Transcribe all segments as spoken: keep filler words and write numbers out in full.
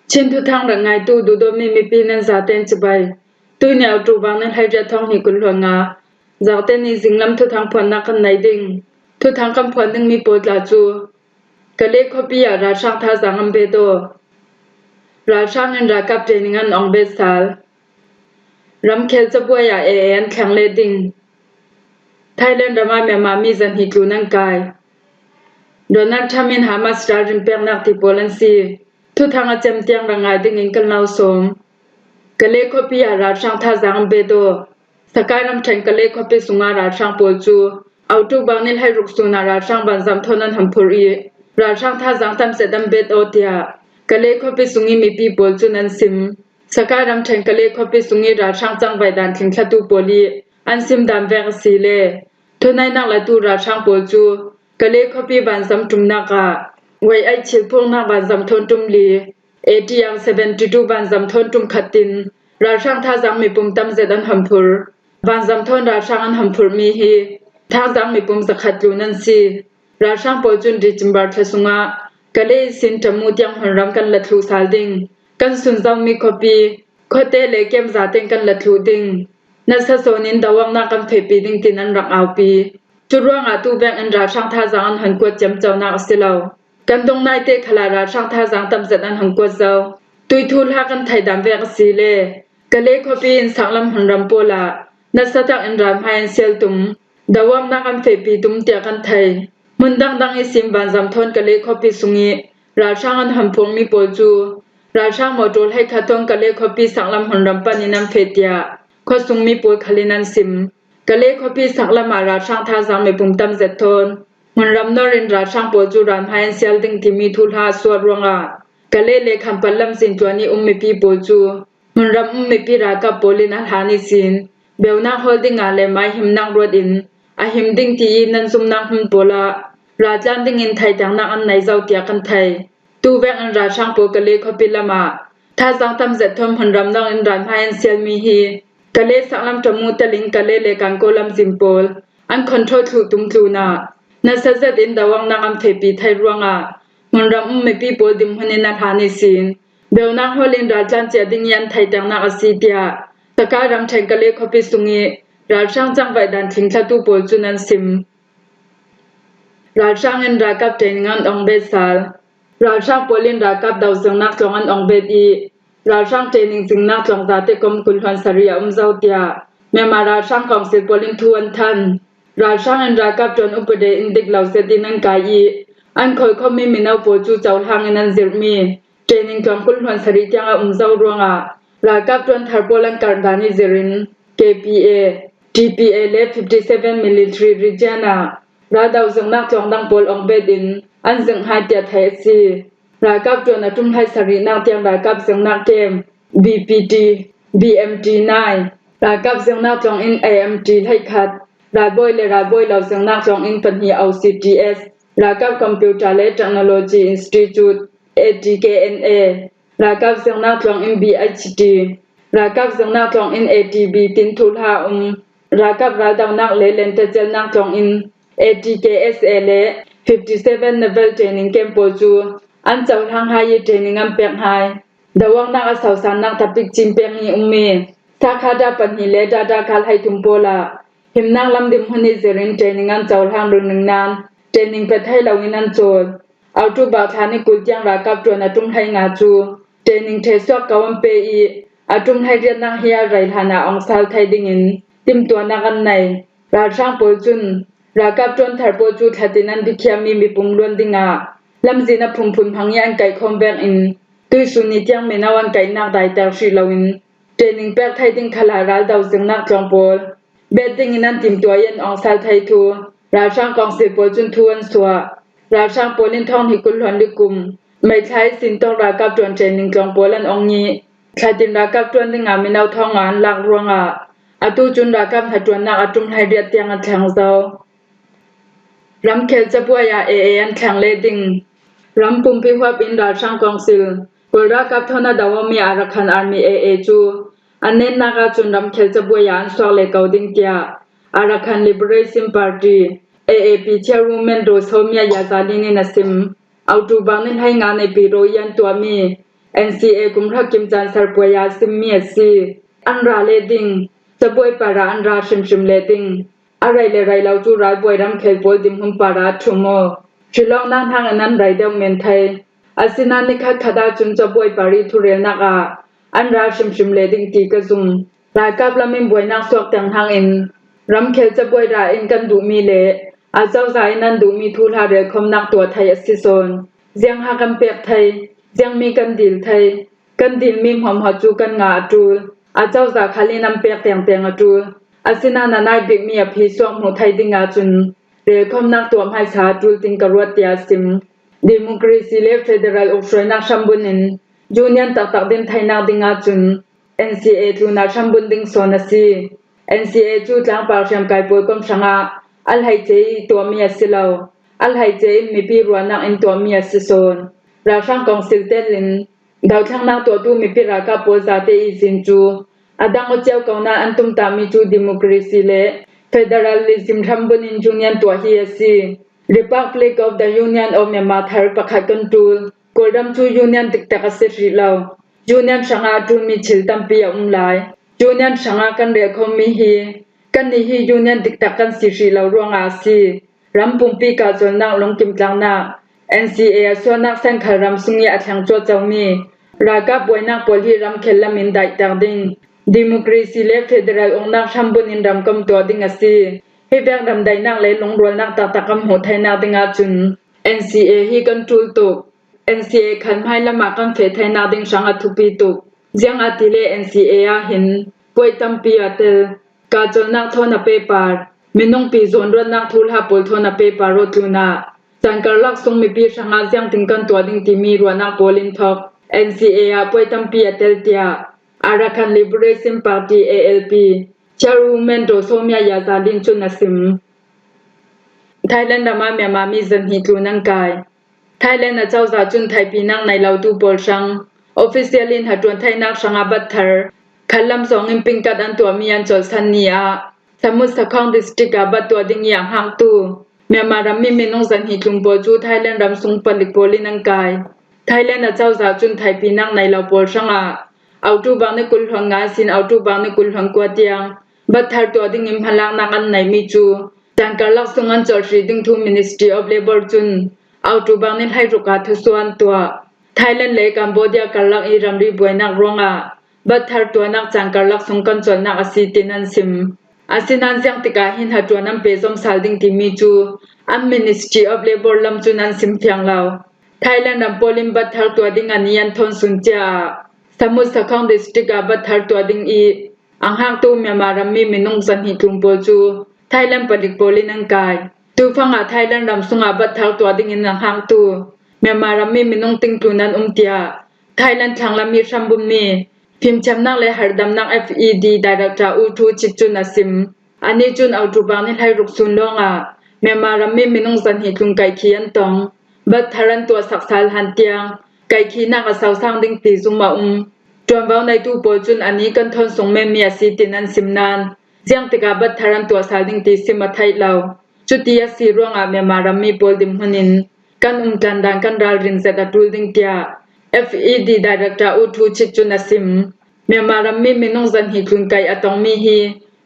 Chin thuthang rak ngaitu duhdawtmi mipi nan zaten cibai. Tuini October ni hleiriat thawng hnih kul hluan nga, Zakten ni zinglam thuthang phuannak kan nei ding. Thuthang kan phuan dingmi pawl tla cu Kale khuapi ah ralhrang thazaang an bet aw. Ralhrang in ralkap training an ong bet sal. Ramkhel cabuai ah A A an thleng let ding. Thailand ram ah Myanmar mi zahnih tlun an kai. Donald Trump in Hamas ralrin peknak ti pawl an si. Thuthang a cem tiang rak ngai dingin kan lo sawm. Kale khuapi ah ralhrang thazaang an bet aw. Sakai ramṭhen Kale khuapi sungah ralhrang pawl cu October ni hleiruk sun ah ralhrang vanzam thawn an hon phurh i ralhrang thazaang tam zet an bet aw tiah Kale khuapi sung i mipi pawl cun an sim. Sakai ramṭhen Kale khuapi sung i ralhrang cangvaih dan thlingthlatu pawl i an sim dan vek a si le thunainak latu ralhrang pawl cu Kale khuapi vanzam ṭumnak ah Y eight thilphungnak vanzam thawn ṭum li A T R seventy two vanzam thawn ṭum khat tin ralhrang thazaang mipum tam zet an hon phurh. Vanzam thawn ralhrang an hon phurhmi hi thazaang mipum zakhat tlun an si. Ralhrang pawl cun December thla sungah Kale ihsin Tamu tiang hmunram kan la thluh sal ding. Kan sun zomi khuapi, khuate le kem zaten kan la thluh ding. Nasa sawn in doawknak kan fehpi ding tin an rak aupi. Cu ruangah tu vek in ralhrang thazaang an hon kuat ciamconak a si lo. Kan dong naite khalah ralhrang thazaang tam zet an hon kuat zo. Tuithu hla kan theih dan vek a si le Kale khuapi in saklam hmunram pawl ah nasa tak in ralhmai an sial tum, doawknak an fehpi tum tiah kan thei. Hmun dangdang ihsin vanzam thawn Kale khuapi sung i ralhrang an hon phurhmi pawl cu ralhrang mawṭaw hleikhat thawn Kale khuapi saklam hmunram pan in an feh tiah khuasungmi pawl khal in an sim. Kale khuapi saklam ah ralhrang thazaang mipum tam zet thawn hmunram nor in ralhrang pawl cu ralhmai an sial ding timi thuhla a suah ruangah Kale le Khampat lamzin tluan i um mipi pawl cu hmunram um mipi ralkap pawl in a hlan ihsin beunak hawl dingah le mai himnak ruat in a him ding ti i nan zumnak hmun pawl ah raltlan dingin theihternak an nei zo tiah kan thei. Tu vek in ralhrang pawl Kale khuapi lam ah thazaang tam zet thawn hmunram nor in ralhmai an sialmi hi Kale saklam Tamu tel in Kale le Kankaw lamzin pawl an control thluh tum tlun ah nasa zet in doawknak an fehpi thei ruangah hmunram um mipi pawl dinhmun in a hlan ihsin beunak hawl in raltlan cia ding i an theihternak a si tiah Sakai ramṭhen Kale khuapi sung i ralhrang cangvaih dan thlingthlatu pawl cun an sim. Ralhrang in ralkap training an ong bet sal. Ralhrang pawl in ralkap dozirnak tlawng an ong bet i ralhrang training zingnak tlawng zate kom kul hluan sarih a um zo tiah Myanmar ralhrang kawngsil pawl in thu an than. Ralhrang in ralkap ṭuan upadi in dik lo zet in an kai i an khawlkhomi mino pawl cu cohlang in an zirhmi training tlawng kul hluan sarih tiang a um zo ruangah ralkap ṭuan thar pawl an karh dan i zir in K P A, T P A le fifty seven Military Region ah raldo zirnak tlawng dang pawl ong bet in an zirh hai tiah theih a si. Ralkap ṭuan a ṭum hlei sarihnak tiang ralkap zirnak kem B P T, B M T nine, ralkap zirnak tlawng in A M T hleikhat, ralbawi le ralbawi lo zirnak tlawng in pahnih O C T S, ralkap Computer le Technology Institute, A T K N A, ralkap zirnak tlawng in B H T, ralkap zirnak tlawng in A T B tin thuhla a um, ralkap raldonak le lentecelnak tlawng in A T K S A le fifty seven Naval Training Camp pawl cu an cohlang hai i training an pek hai. Doawknak a sausannak tapik cin pek i ummi Sakha Da pahnih le Da Da Kal hei tum pawl ah himnak lam dinhmun i zir in training an cohlang ringring nain training pe thei lo in an cawl. October thla ni kul tiang ralkap ṭuan a ṭum hlei nga cu training ṭhesuak ko an pe i a ṭum hlei riatnak hi a rei hlan ah ong sal thei dingin timtuahnak an nei. Ralhrang pawl cun ralkap ṭuan thar pawl cu thlatin an bikhiami mipum luan dingah lamzin a phunphun hmang i an kaihkhawm vek in tuihsun ni tiang mino an kaihnak daiter hrih loin training pek thei ding khalah raldo zirnak tlawng pawl bet dingin an timtuah i an ong sal thei thu ralhrang kawngsil pawl cun thu an suah. Ralhrang pawl in thawng hnih kul hluan li kum May thla ihsin tawk ralkap ṭuan training tlawng pawl an ong i thlatin ralkap ṭuan dingah mino thawng nga an lak ruangah atu cun ralkap hnaṭuannak a ṭum hlei riat tiang a thleng zo. Ramkhel cabuai ah A A an thleng let ding. Ram pumpi huap in ralhrang kawngsil pawl ralkap thawn a do awmi Arakan Army A A cu an netnak ahcun ramkhel cabuai ah an suak le ko ding tiah Arakan Liberation Party, A A P chairwoman Rosomia Yazalin in a sim. October ni hlei nga Naypyidaw i an tuahmi N C A kum hra kim caan serpuai a simmi a si. An ra leh ding, cabuai par ah an ra hrimhrim leh ding. A rai le rai lo cu ralbuai ramkhel pawl dinhmun par ah a ṭhum aw. Hrilawknak hnakin an rai deuh men thei. Asinain nikhat khat ahcun cabuai par i thurelnak ah an ra hrimhrim leh ding ti ka zum. Ralkap lam in buainak suak teng hnakin ramkhel cabuai ra in kan duhmi le acozah in an duhmi thuhla relkhawmnak tuah thei a si sawn. Ziang ha kan pek thei, ziangmi kan dil thei, kan dilmi hmuahhmuah cu kan nga a ṭul. Acozah khal in an pek tengteng a ṭul. Asinain a nai bikmi a phi suak hmuh thei ding ahcun relkhawmnak tuah hmaisa a ṭul ding ka ruat, tiah a sim. Democracy le federal ukhruainak hrambun in union taktak din theinak ding ahcun N C A tlunah hrambun ding sawn a si. N C A cu tlangpar hriamkai pawl kom hrangah a hleice i tuahmi a si lo. A hleice in mipi ruahnak in tuahmi a si sawn. Ralhrang kongsil tel in dothlennak tuahtu mipi ralkap pawl zate i zin cu a dang aw cio ko nain an tumtahmi cu democracy le federalism hrambun in union tuah hi a si. Republic of the Union of Myanmar thar pakhat kan ṭul. Kawlram cu union diktak a si hrih lo. Union hrangah a ṭulmi thil tampi a um lai. Union hrangah kan relkhawmmi hi kannih hi union diktak kan si hrih lo ruangah a si. Ram pumpi kahcolhnak, lungkim tlaknak, N C A a suahnak sen khal ram sung i a thleng cuahcomi ralkap buainak pawl hi ramkhel lam in daihtak ding, democracy le federal uknak hrambun in ramkomh tuah ding a si. Hi vek ram daihnak le lungrualnak taktak kan hmuh theinak ding ahcun N C A hi kan ṭul tuk. N C A khal hmailam ah kan feh theinak ding hrang a thupi tuk. Ziangahtile N C A ah hin puai tampi a tel. Kahcolhnak thawn a pepar, minungpi zawnruatnak thuhla pawl thawn a pepar aw tlunah caan karlak sung mipi hrangah ziangtin kan tuah ding timi ruahnak pawl in thawk N C A ah puai tampi a tel, tiah Arakan Liberation Party, A L P, chairwoman Daw Sawmia Yazalin cun a sim. Thailand ram ah Myanmar mi zahnih tlun an kai. Thailand acozah cun theipinak nei lotu pawl hrang official in hnaṭuan theinak hrangah bat thar khat lam zong in pingkat an tuahmi an colhsan ni ah Samut Sakhong district ah bat tuah ding i a hngaktu Myanmar rammi minung zahnih tlun pawl cu Thailand ram sung palik pawl in an kai. Thailand acozah cun theipinak nei lo pawl hrangah October ni kul hluan nga sin October ni kul hluan kua tiang bat thar tuah ding in hmalaknak an neihmi cu caan karlak sung an colh hrih ding thu Ministry of Labour cun October ni hleiruk ah thusuah an tuah. Thailand le Cambodia karlak i ramri buainak ruangah bat thar tuahnak caan karlak sung kan colhnak a si, tin an sim. Asinain ziangtikah hin hnaṭuan an pehzom sal ding timi cu an Ministry of Labour lam cun an sim fiang lo. Thailand ram pawl in bat thar tuah ding a ni an thawn sun cia ah Samut Sakhong district ah bat thar tuah ding i a hngaktu Myanmar rammi minung zahnih tlun pawl cu Thailand palik pawl in an kai. Tufang ah Thailand ram sungah bat thar tuah ding in a hngaktu Myanmar rammi minung tlun an um, tiah Thailand thlanglam i hrambunmi fimthiamnak le harhdamnak F E D director U Thu Chit cun a sim. Anih cun October ni hleiruk sun lawngah Myanmar rammi minung zahnih tlun kaihkhih an tong. Bat thar an tuahsak sal hlan tiang kaihkhihnak a sosang ding ti zum a um. Ṭuanvo neitu pawl cun anih kan thawn sung menmi a si, tin an sim nain ziangtikah bat thar an tuah sal ding ti sim a theih lo. Cuti a si ruangah Myanmar rammi pawl dinhmun in kan umtlan dan kan ralrin zet a ṭul ding, tiah F E D director U Thu Chit cun a sim. Myanmar rammi minung zahnih tlun kaih a tongmi hi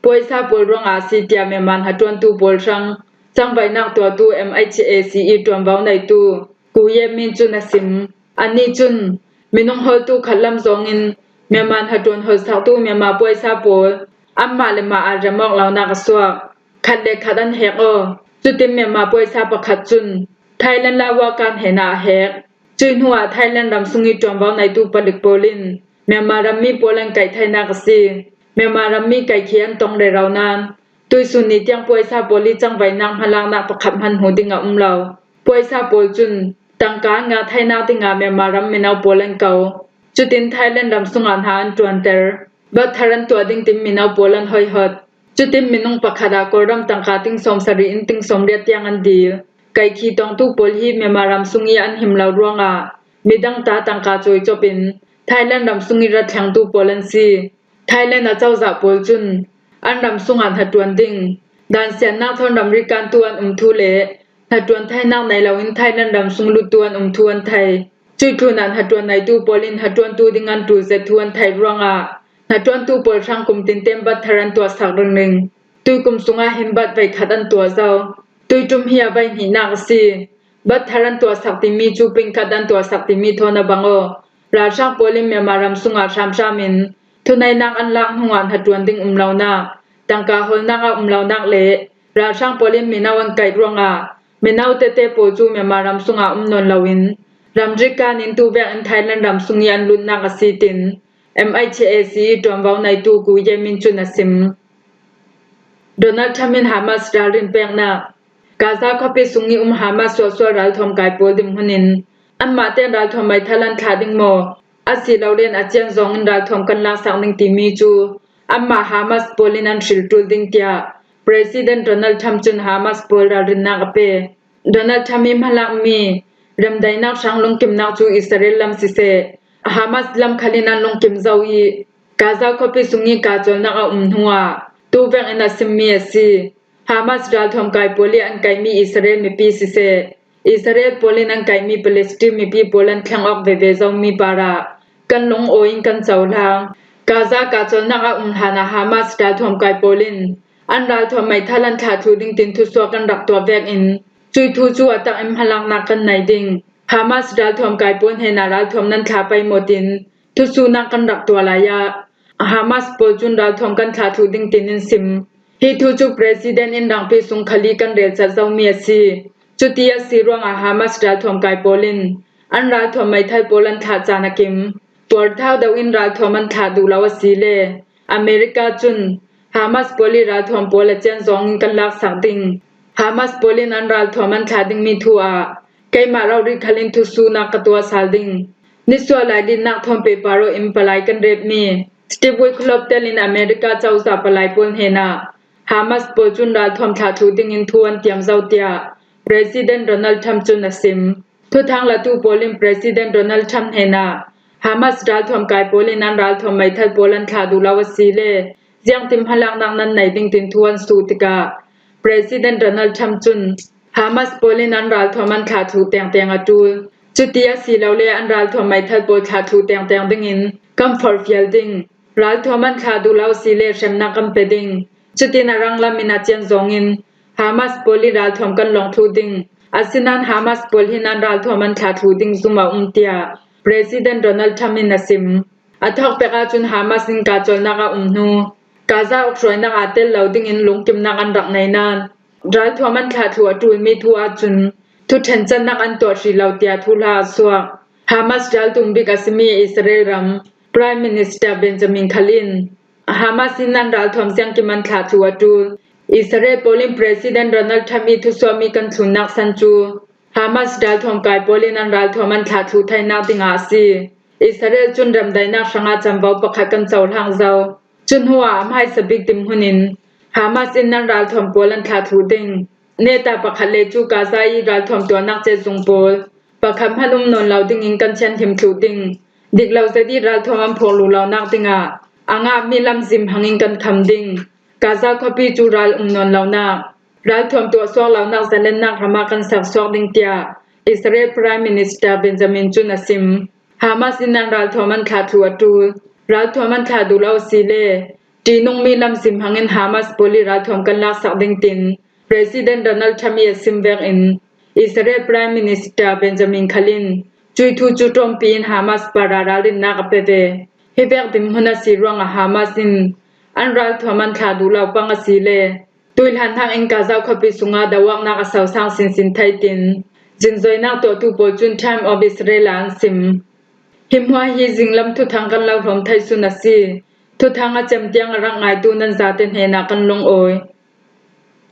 puaisa pawl ruangah a si, tiah Myanmar hnaṭuantu pawl hrang cangvaihnak tuahtu M H A C i ṭuanvo neitu Ku Ye Min cun a sim. Anih cun minung hawltu khat lam zongin Myanmar hnaṭuan hawlsaktu Myanmar puaisa pawl anmah le mah aa rem awk lonak a suak. Khat le khat an hek aw. Cutin Myanmar puaisa pakhat cun Thailand lauhuakan hnenah a hek. Cuih hnuah Thailand ram sung i ṭuanvo neitu palik pawl in Myanmar rammi pawl an kaih theinak a si. Myanmar rammi kaihkhih an tong rero nain tuisun ni tiang puaisa pawl i cangvaihnak hmalaknak pakhat hman hmuh ding a um lo. Puaisa pawl cun tangka an ngah theinak dingah Myanmar ram mino pawl an ko. Cutin Thailand ram sungah hna an ṭuanter. Bat thar an tuah ding tin mino pawl an hoihot. Cutin minung pakhat ah Kawlram tangka ting sawmsarih in ting sawmriat tiang an dil. Kaihkhih tongtu pawl hi Myanmar ram sung i an him lo ruangah midang ta tangka cawi cop in Thailand ram sung i rat thlengtu pawl an si. Thailand acozah pawl cun an ram sungah hnaṭuan ding, dansiannak thawn ramri kantu an um thu le hnaṭuan theinak nei loin Thailand ram sung luttu an um thu an thei. Cuih tlunah hnaṭuan neitu pawl in hnaṭuantu ding an ṭul zet thu an theih ruangah hnaṭuantu pawl hrang kum tinten bat thar an tuahsak ringring. Tuikum sungah hin bat veikhat an tuah zo. Tuiṭum hi a vai hnihnak a si. Bat thar an tuahsak timi cu pingkhat an tuahsak timi thawn a bang aw. Ralhrang pawl in Myanmar ram sungah hramhram in thuneinak an lak hnuah hnaṭuan ding um lonak, tangka hawlnak a um lonak le ralhrang pawl in mino an kaih ruangah mino tete pawl cu Myanmar ram sungah um nawn loin ramri kan in tu vek in Thailand ram sung i an lutnak a si tin M H A C i ṭuanvo neitu Ku Ye Min cun a sim. Donald Trump in Hamas ralrin peknak. Gaza khuapi sung i um Hamas sualsual ralthuam kai pawl dinhmun in anmah ten ralthuam meithal an thlah ding maw, asilole a cian zong in ralthuam kan laksak ding timi cu anmah Hamas pawl in an hril ṭul ding tiah President Donald Trump cun Hamas pawl ralrinnak a pe. Donald Trump i hmalakmi remdaihnak hrang lungkimnak cu Israel lam siseh, Hamas lam khal in an lungkim zo i Gaza khuapi sung i kaa cawlnak a um hnuah tu vek in a simmi a si. Hamas ralthuam kai pawl i an kaihmi Israel mipi siseh, Israel pawl in an kaihmi Palestine mipi pawl an thleng awk veve zomi parah kan lungawi in kan cohlang. Gaza kaa cawlnak a um hlanah Hamas ralthuam kai pawl in an ralthuam meithal an thlah thluh ding tin thusuak kan rak tuah vek in cuih thu cu a tak in hmalaknak kan nei ding. Hamas ralthuam kai pawl hnenah ralthuam nan thlah pei maw tin thusuhnak kan rak tuah lai ah Hamas pawl cun ralthuam kan thlah thluh ding tin in sim. Hi thu cu President in rangpi sung khal i kan relcat zomi a si. Cuti a si ruangah Hamas ralthuam kai pawl in an ralthuam meithal pawl an thlah caan a kim. Puarthau deuh in ralthuam an thlah duh lo a si le America cun Hamas pawl i ralthuam pawl a cian zong in kan laksak ding. Hamas pawl in an ralthuam an thlah dingmi thu ah keimah rori khal in thusuhnak ka tuah sal ding. Nisuah lai dinnak thawn pehpar aw in palai kan retmi Steve Witkoff tel in America cozah palai pawl hnenah Hamas pawl cun ralthuam thlah thluh dingin thu an tiam zo tiah President Donald Trump cun a sim. Thuthang latu pawl in President Donald Trump hnenah Hamas ralthuam kai pawl in an ralthuam meithal pawl an thlah duh lo a si le ziangtin hmalaknak nan nei ding tin thu an suh tikah President Donald Trump cun Hamas pawl in an ralthuam an thlah thluh tengteng a ṭul. Cuti a si lo le an ralthuam meithal pawl thlah thluh tengteng dingin kan forhfial ding. Ralthuam an thlah duh lo si le hremnak kan pe ding. Cutin a ranglam in a cian zongin Hamas pawl i ralthuam kan lawng thluh ding. Asinain Hamas pawl hin an ralthuam an thlah thluh ding zum a um tiah President Donald Trump in a sim. A thawkpek ahcun Hamas in kaa cawlnak a um hnu Gaza awk hruainak aa tel lo dingin lungkimnak an rak nei nain ralthuam an thlah thluh a ṭulmi thu ahcun thuṭhencannak an tuah hrih lo tiah thuhla a suak. Hamas raltum bik a simi Israel ram Prime Minister Benjamin khal in Hamas in an ralthuam siangkim an thlah thluh a ṭul. Israel pawl in President Donald Trump i thusuahmi kan thlunnak san cu Hamas ralthuam kai pawl in an ralthuam an thlah thluh theinak dingah a si. Israel cun remdaihnak hrangah camvo pakhat kan cohlang zo. Cu hnuah a hmaisa bik dinhmun in Hamas in an ralthuam pawl an thlah thluh ding. Neta pakhat le cu Gaza i ralthuam tuahnak cezung pawl pakhat hmanh um nawn lo dingin kan thianhlim thluh ding. Dik lo zet i ralthuam an phawk lu lonak dingah a ngahmi lamzin hmangin kan kham ding. Gaza khuapi cu ral um nawn lonak, ralthuam tuahsuak lonak zalennak ram ah kan sersuak ding tiah Israel Prime Minister Benjamin cun a sim. Hamas in an ralthuam an thlah thluh a ṭul. Ralthuam an thlah duh lo a si le ṭihnungmi lamzin hmangin Hamas pawl i ralthuam kan laksak ding tin President Donald Trump i a sim vekin Israel Prime Minister Benjamin khal in cuih thu cu ṭawmpi in Hamas parah ralrinnak a pe ve. Hi vek dinhmun a si ruangah Hamas in an ralthuam an thlah duh lo pang a si le tuihlan hnakin Gaza khuapi sungah doawknak a sosang sinsin thei tin zinzoinak tuahtu pawl cun Time of Israel ah an sim. Hi hmuah hi zinglam thuthang kan lo hrawm thei sun a si. Thuthang a cem tiang a rak ngaitu nan zate hnenah kan lungawi.